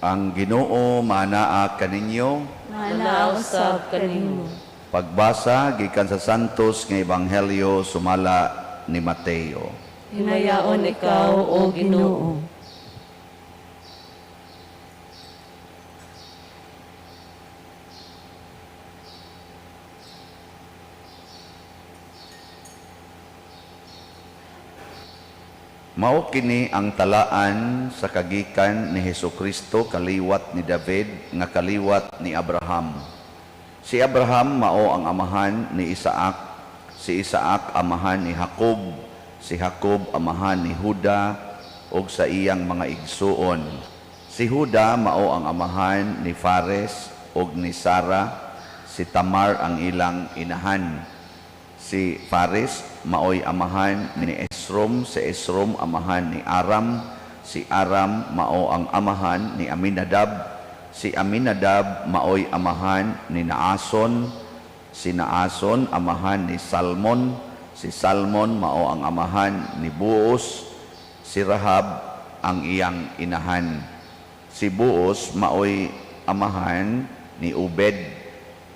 Ang Ginoo manaa kaninyo. Manaa usab kanimo. Pagbasa gikan sa Santos nga Ebanghelyo sumala ni Mateo. Himayaon ikaw, O Ginoo. Mao kini ang talaan sa kagikan ni Hesukristo, kaliwat ni David nga kaliwat ni Abraham. Si Abraham mao ang amahan ni Isaac, si Isaac amahan ni Jacob, si Jacob amahan ni Juda ug sa iyang mga igsuon. Si Juda mao ang amahan ni Fares ug ni Sara, si Tamar ang ilang inahan. Si Fares maoy amahan ni Esrom, si Esrom amahan ni Aram, si Aram mao ang amahan ni Aminadab, si Aminadab maoy amahan ni Naason, si Naason amahan ni Salmon, si Salmon mao ang amahan ni Boaz, si Rahab ang iyang inahan. Si Boaz maoy amahan ni Obed,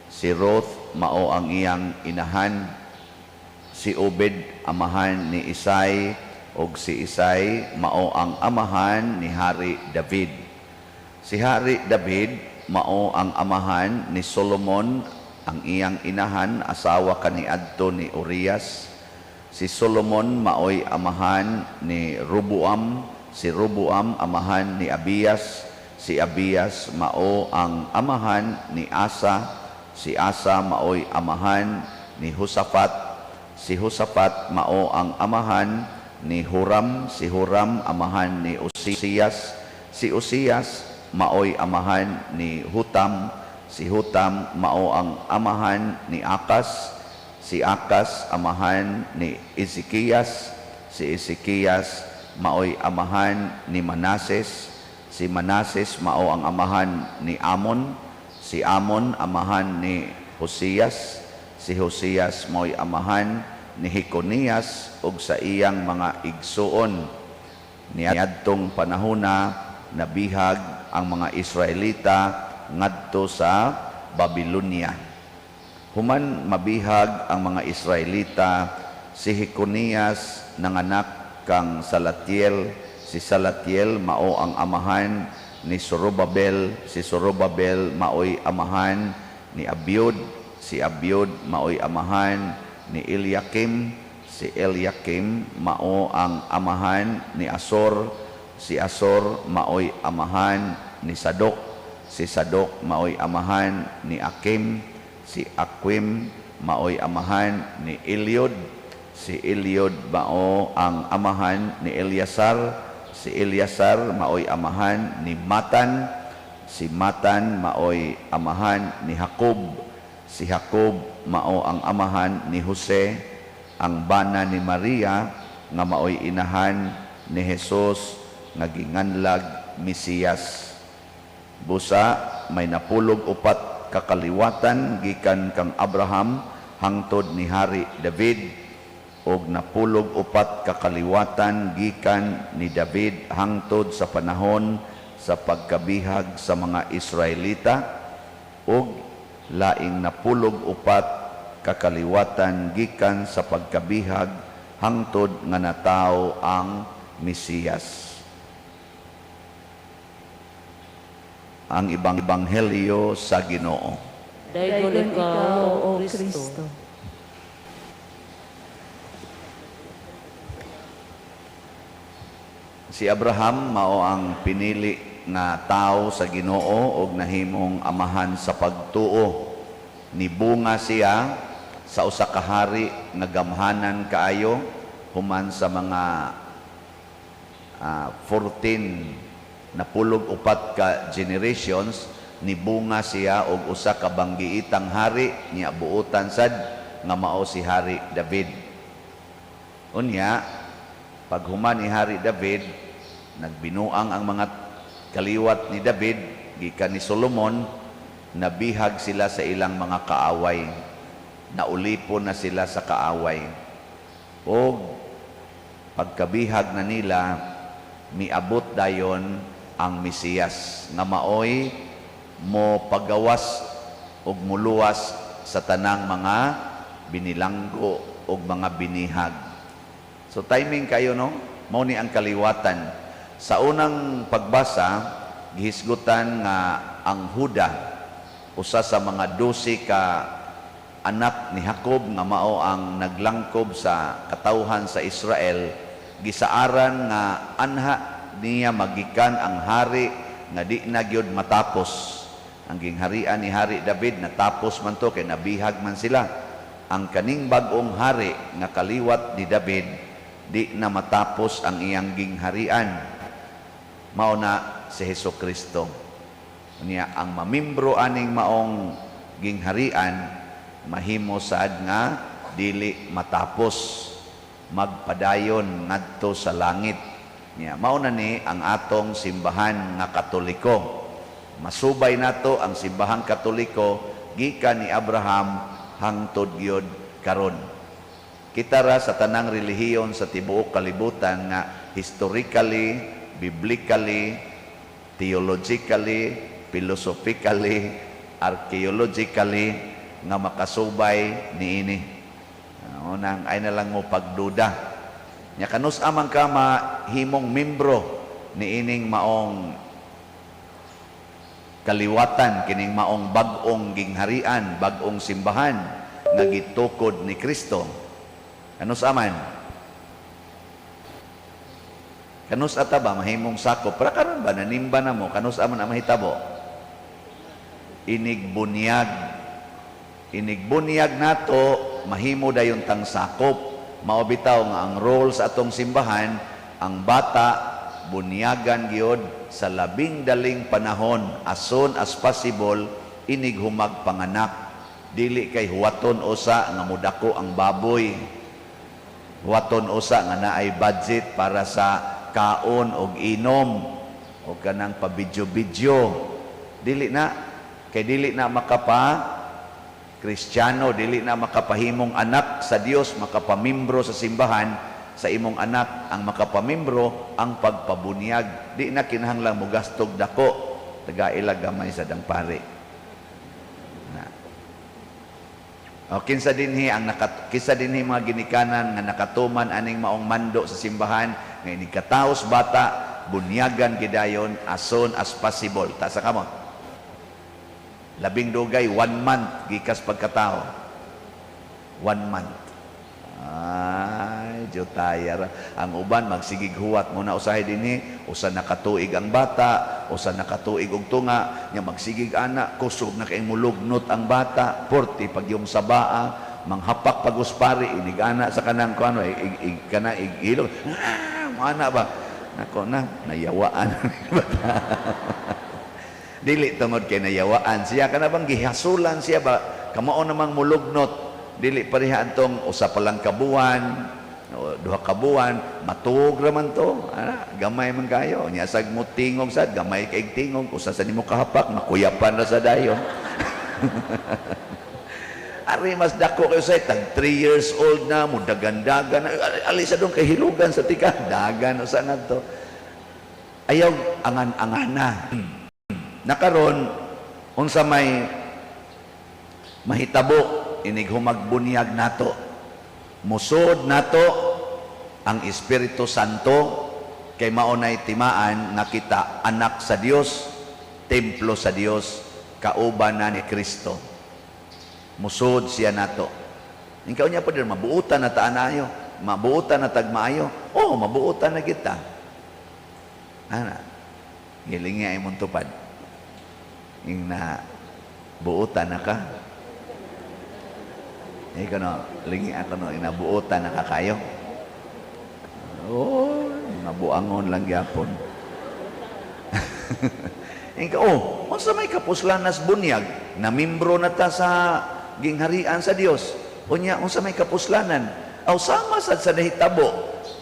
si Ruth mao ang iyang inahan. Si Obed amahan ni Isai, ug si Isai mao ang amahan ni Hari David. Si Hari David mao ang amahan ni Solomon, ang iyang inahan asawa kaniadto ni Urias. Si Solomon maoy amahan ni Roboam, si Roboam amahan ni Abias, si Abias mao ang amahan ni Asa, si Asa maoy amahan ni Josafat, si Josafat mao ang amahan ni Huram, si Huram amahan ni Osias, si Osias maoy amahan ni Hutam, si Hutam mao ang amahan ni Akas, si Akas amahan ni Ezekias, si Ezekias maoy amahan ni Manases, si Manases mao ang amahan ni Amon, si Amon amahan ni Josias, si Josias maoy amahan ni Jeconias ug sa iyang mga igsuon. Niadtong panahona nabihag ang mga Israelita ngadto sa Babylonia. Human mabihag ang mga Israelita, si Jeconias nanganak kang Salatiel, si Salatiel mao ang amahan ni Zorobabel, si Zorobabel maoy amahan ni Abiud, si Abiud maoy amahan ni Eliakim, si Eliakim mao ang amahan ni Asor, si Asor maoy amahan ni Sadok, si Sadok maoy amahan ni Akim, si Akim maoy amahan ni Eliud, si Eliud mao ang amahan ni Eleazar, si Eleazar maoy amahan ni Matan, si Matan maoy amahan ni Jacob, si Jacob mao ang amahan ni Jose, ang bana ni Maria nga maoy inahan ni Jesus nga ginganlag Mesiyas. Busa may 94 kakaliwatan gikan kang Abraham hangtod ni Hari David, og 94 kakaliwatan gikan ni David hangtod sa panahon sa pagkabihag sa mga Israelita, og laing 94 kakaliwatan gikan sa pagkabihag hangtod nga natawo ang Mesiyas. Ang ibang ebanghelyo sa Ginoo. Daygon ikaw, O Kristo. Si Abraham mao ang pinili nga tao sa Ginoo og nahimong amahan sa pagtuo. Nibunga siya sa usa ka hari nga gamhanan kaayo human sa mga 14 94 ka generations, nibunga siya og usa ka banggiitang hari niya buotan sad nga mao si Hari David. Unya paghuman ni Hari David, nagbinuang ang mga kaliwat ni David gikan ni Solomon, nabihag sila sa ilang mga kaaway. Naulipon na sila sa kaaway. Og pagkabihag na nila, miabot dayon Ang Mesiyas nga maoy mo pagawas ug muluwas sa tanang mga binilanggo ug mga binihag. So timing kayo, no? Mao ni ang kaliwatan. Sa unang pagbasa, gihisgutan nga ang Huda, usa sa mga 12 ka anak ni Jacob nga mao ang naglangkob sa katawhan sa Israel, gisaaran nga anha niya magikan ang hari nga di na gyud matapos. Ang gingharian ni Hari David natapos man to kay nabihag man sila. Ang kaning bag-ong hari nga kaliwat ni David, di na matapos ang iyang gingharian. Mao na si Hesus Kristo. Niya ang mamimbro aning maong gingharian, mahimo sad nga dili matapos, magpadayon ngadto sa langit. Niya mao na ni ang atong simbahan nga Katoliko. Masubay nato ang simbahang Katoliko gikan ni Abraham hangtod gyud karon. Kita ra sa tanang relihiyon sa tibuok kalibutan nga historically, biblically, theologically, philosophically, archaeologically nga makasubay niini. Unang ay na lang mo pagduda. Nya kanus amang ka mahimong membro niining maong kaliwatan, kining maong bag-ong gingharian, bag-ong simbahan nga gitukod ni Kristo? Kanus aman? Kanus ata ba mahimong sakop? Para karon ba nanimba na mo? Kanus aman ang mahitabo? Inigbuniyag. Inigbuniyag nato, mahimo dayon tang sakop. Mao bitaw nga ang role sa atong simbahan, ang bata bunyagan gyud sa labing daling panahon, as soon as possible, inig humag panganak. Dili kay huwaton usa nga mudako ang baboy. Huwaton usa nga naay budget para sa kaon og inom o kanang pabidyo-bidyo. Dili na kay dili na makapa Kristiyano, dili na makapahimong anak sa Dios, makapamimbro sa simbahan sa imong anak. Ang makapamimbro ang pagpabunyag. Di na kinahanglan mo gastog dako, tagaila gamay sa dang pare. Na. O kinsa dinhi mga ginikanan nga nakatuman aning maong mando sa simbahan nga inig kataos bata bunyagan gidayon as soon as possible? Taas sa kamot. Labing dugay 1 month gikas pagkatao. 1 month. Ay, jutaya ra. Ang uban magsigig huwat mo na usahay dinhi, usa na katuig ang bata, usa na katuig og tunga, nya magsigig ana, kusog na kay mulugnot ang bata, porti pag yung sabaa, manghapak pag uspari, inig ana sa kanang kuano, kana igilog. Ah, ana ba? Nako na, nayawaan bata. Dili tungod kay nayawaan siya, kana bang gihasulan siya ba, kamao namang mulugnot. Dili pareha antong usa pa lang kabuan, o duha ka buwan, matuog ra man to. Ana, gamay man kayo. Nya sag mo tingog sad, gamay kay tingog, usa sa nimo kahapak, makuyapan ra sa dayon. Ari mas dako kayo say tag 3 years old na mo dagan-dagan, ali sa dong kay hilugan sa tika, dagan usa ngadto. Ayaw angan-angana. Nakaron unsa may mahitabo inig humagbuniyag nato? Musod nato ang Espiritu Santo kay mao nay timaan nga kita anak sa Dios, templo sa Dios, kauban na ni Kristo. Musod siya nato. Ikaw niya pa din, mabuutan na taanayo, mabuutan na tagmaayo. Oh, mabuutan na kita. Ana, giling niya imong tupad. Ing na buutan na ka. Ikaw no, lingi ako no, inabuutan na ka kayo. Oh, mabuangon lang gyapon. Ikaw, oh, unsa may kapuslanas bunyag, namimbro na ta sa gingharian sa Dios. Unya, unsa may kapuslanan? Aw sama sad sa nahitabo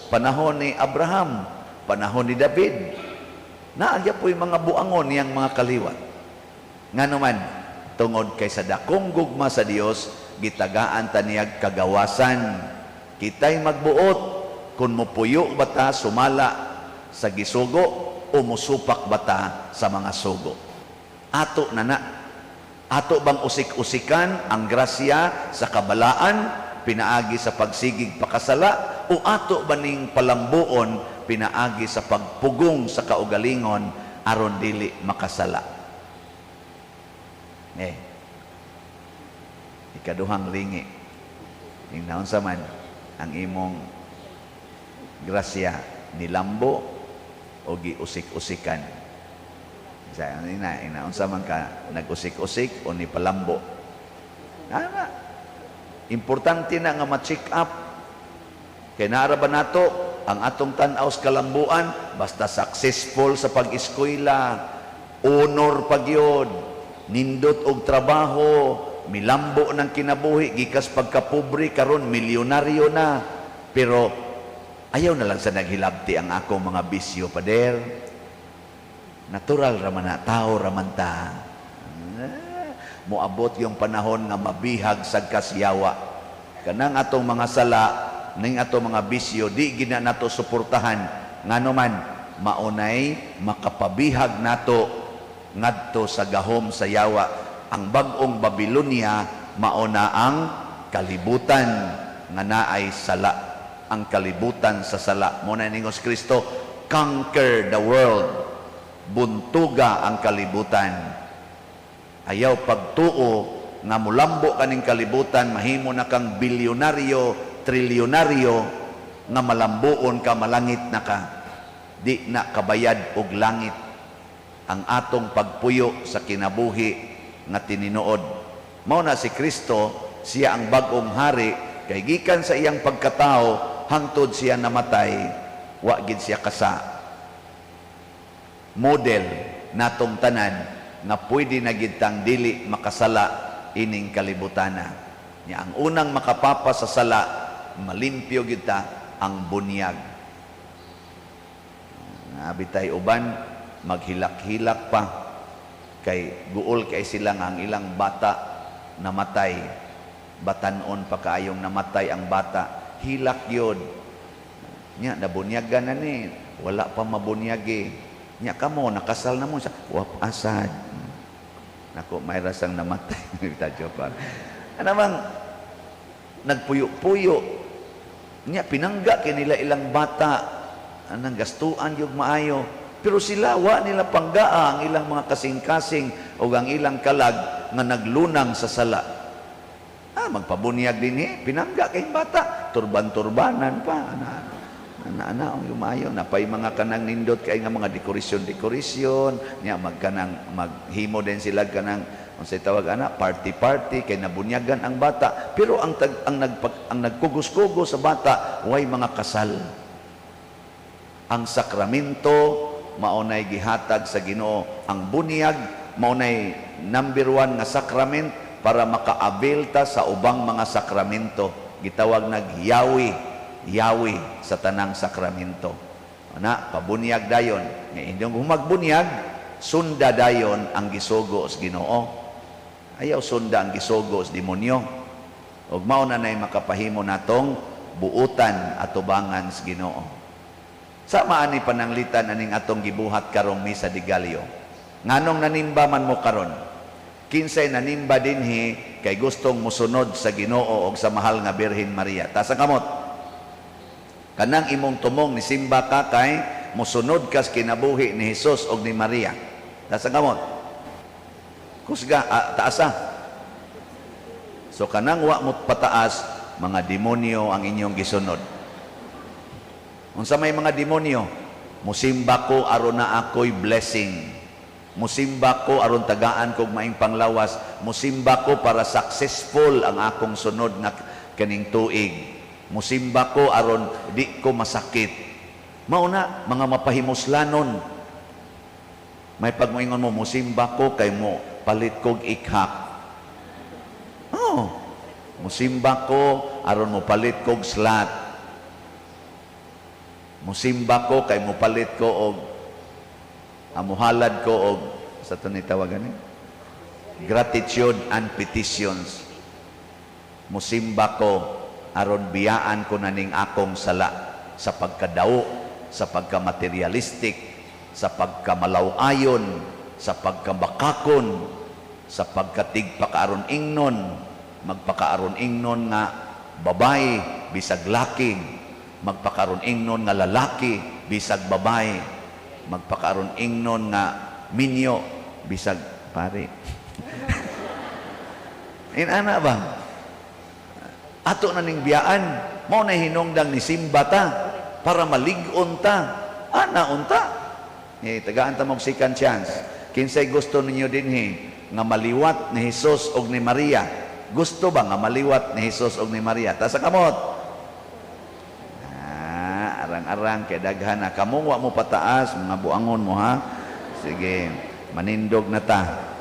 panahon ni Abraham, panahon ni David. Naagya po'y mga buangon niyang mga kaliwat. Ngano man, tungod kay sa dakong gugma sa Dios, gitagaan ta niyag kagawasan. Kita'y magbuot kung mupuyo ba ta sumala sa gisugo. o musupak bata sa mga sugo? Ato na na. Ato bang usik-usikan ang grasya sa kabalaan pinaagi sa pagsigig pakasala, o ato ba ning palambuon pinaagi sa pagpugong sa kaugalingon aron dili makasala? Eh, ikaduhang lingi. Ing sa man ang imong grasya, nilambo o giusik-usikan? Sa ina ina unsa man ka, nag-usik-usik o nipalambo? Ana, importante na nga ma-check up kay naara ba nato ang atong tan-aw sa kalambuan, basta successful sa pag-eskwela, honor pagyod, nindot og trabaho, milambo ng kinabuhi gikas pagkapobre, karon milyonaryo na, pero ayaw na lang sa naghilabti ang akong mga bisyo, pader. Natural raman na, tao raman ta. Ah, moabot yung panahon nga mabihag sa kasyawa. Kanang atong mga sala, ning atong mga bisyo, di gina nato suportahan. Ngano man, maunay makapabihag nato ngadto sa gahom sa yawa. Ang bag-ong Babylonia mauna ang kalibutan nga naay sala. Ang kalibutan sa sala. Mao na ningos Kristo, "Conquer the world." Buntuga ang kalibutan. Ayaw pagtuo nga mulambo kaning kalibutan, mahimo na kang bilyonaryo, trilyonaryo, nga malambuon ka, malangit na ka. Di na kabayad og langit ang atong pagpuyo sa kinabuhi nga tininood. Mao na si Kristo, siya ang bag-ong hari, kay gikan sa iyang pagkatao hangtod siya namatay, wa gid siya kasa. Model natong tanan nga pwede na gid tang dili makasala ining kalibutana. Nya ang unang makapapa sa sala, malimpyo gid ta, ang bunyag. Nabi tay uban maghilak-hilak pa kay guol kay sila nga ang ilang bata namatay, batanon pa kaayong namatay ang bata, hilak yun. Nya nabunyagan na ni, wala pa mabunyagi. Nya kamo, nakasal na mo sa wap asad. Nako, may rasang namatay. Tadyo pa. Ano bang nagpuyo-puyo? Nya pinangga kinila ilang bata, anang gastuan yung maayo. Pero sila, wa nila panggaa ang ilang mga kasing-kasing o ang ilang kalag nga naglunang sa sala. Ah, magpabunyag din eh. Pinangga kay bata. Turban-turbanan pa. Ana, ana, ana, ang yumayo. Napay mga kanang nindot kay nga mga dekorasyon-dekorasyon. Nya magkanang maghimo din sila kanang unsay tawag ana, party-party kay nabunyagan ang bata. Pero ang tag, ang nagpag, ang nagkugos-kugos sa bata way mga kasal. Ang sakramento maunay gihatag sa Ginoo. Ang bunyag maunay number one nga sakrament para maka-avail ta sa ubang mga sakramento. Gitawag nag yawi, yawi sa tanang sakramento. Ana, pabunyag dayon. Nga inyong humagbunyaag, sunda dayon ang gisugo sa Ginoo. Ayaw sunda ang gisugo sa demonyo. Ug mao na nay makapahimo natong buutan atubangan sa Ginoo. Sa maani pananglitan aning atong gibuhat karong Misa de Gallo. Nganong nanimba man mo karon? Kinsay nanimba dinhi kay gustong musunod sa Ginoo og sa mahal nga Birhen Maria? Taas ang kamot. Kanang imong tumong nisimba ka kay musunod kas kinabuhi ni Hesus og ni Maria. Taas ang kamot. Kusga, taasa. So kanang wa mo pataas, mga demonyo ang inyong gisunod. Unsa may mga demonyo? Musimba ko aron na ako'y blessing. Musimba ko aron tagaan kog maing panglawas. Musimba ko para successful ang akong sunod nga kaning tuig. Musimba ko aron di ko masakit. Mao na mga mapahimuslanon. May pagmoingon mo, musimba ko kay mo palit kog ikhak. Oh, musimba ko aron mo palit kog slat. Musimba ko kay mopalit ko og amuhalad ko og sa to ni tawagan ni gratitude and petitions. Musimba ko aron biyaan ko na ning akong sala sa pagkadawo, sa pagkamaterialistic. sa pagkamalaw-ayon, sa pagkabakakon, sa pagkatigpakaaron ingnon, magpakaaron ingnon nga babae bisag laki, magpakaaron ingnon nga lalaki bisag babae, magpakaaron ingnon nga minyo bisag pare. Inana ba? Ato na ning biyaan, mao na hinungdang ni simba ta para malig-on ta. Ana unta. Eh, tagaan ta mog second chance. Kinsay gusto ninyo dinhi nga maliwat ni Jesus og ni Maria? Gusto ba nga maliwat ni Jesus og ni Maria? Taas kamot. Ah, arang-arang kay daghan na. Kamo wa mo pataas, mga buangon mo ha. Sige, manindog na ta.